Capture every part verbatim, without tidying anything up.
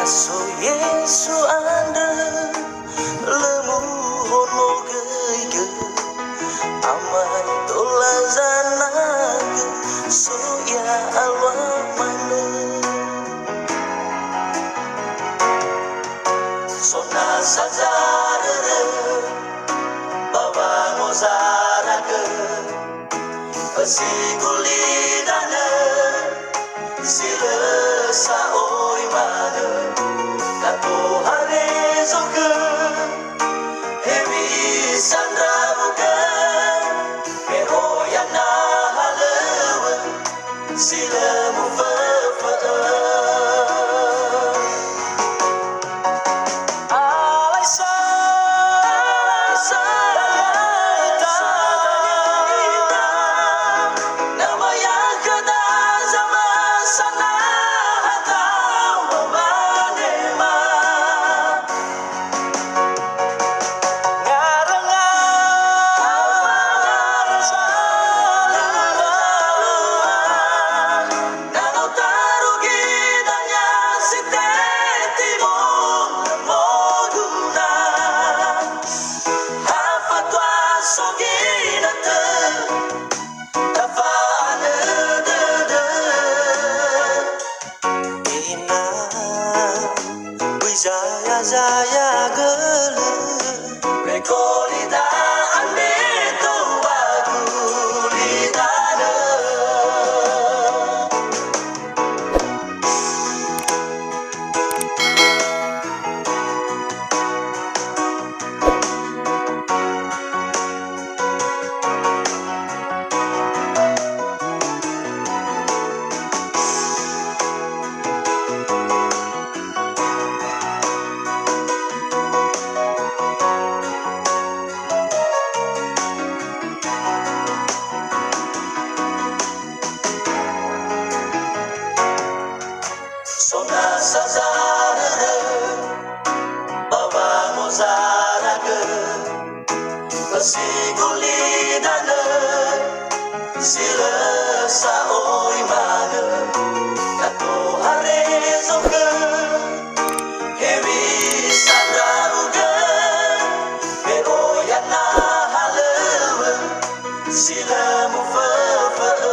So Yesu andrö, lö muhonogöigö, amai tola zanagö, so ia alua manö. So nasa zarörö, ba wangozaragö, ösi gulidanö, si lö sa'oi manö. Na tohare zokhö, hewisa ndra'ugö, me oya na halöŵö, si lö muföfö'ö. Alaisa, alaisa, alaisa, na maya khöda zamösa na hatau wanema. Ngarönga, ngarönga, na no tarugi dania si teti mo-, moguna. Ha fatua so ginötö, tafa'anö dödö. Ina, böi zaya-zaya gölö. Rekolida andre tou ba gulidanö. So nasa zarörö, ba wangozaragö, ösi gulidanö, si lö sa'oi manö. Na tohare zokhö, hewisa ndra'ugö, me oya na halöŵö, si lö muföfö'ö.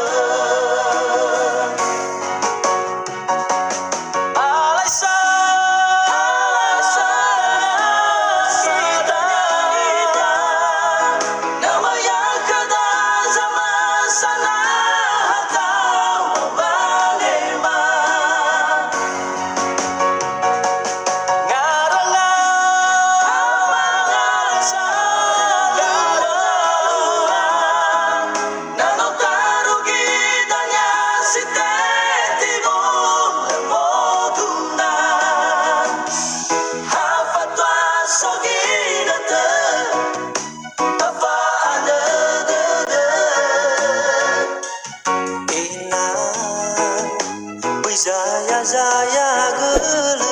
Alaisa, alaisa, na maya khöda zamösa na hatau wanema. Ngarönga, ngarönga, na no tarugi dania si teti mo-, moguna. Ha fatua so ginötö, tafa'anö dödö. Ina, böi zaya-zaya gölö.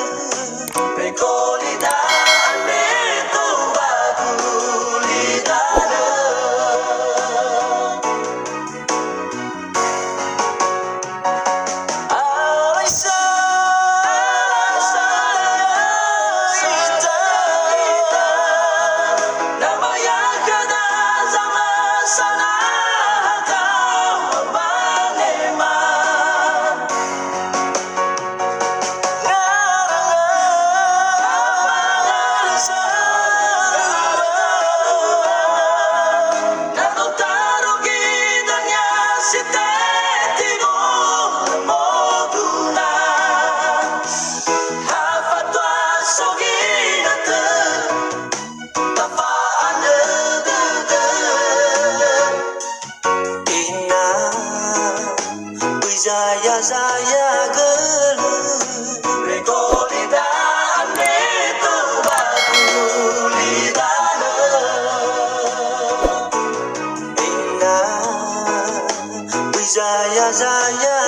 Rekolida andre tou ba gulidanö. Alaisa, alaisa, ita, na maya khöda zamösa na hatau wanema. Ina, böi zaya-zaya gölö. Rekolida andre tou ba gulidanö. Ina, böi zaya-zaya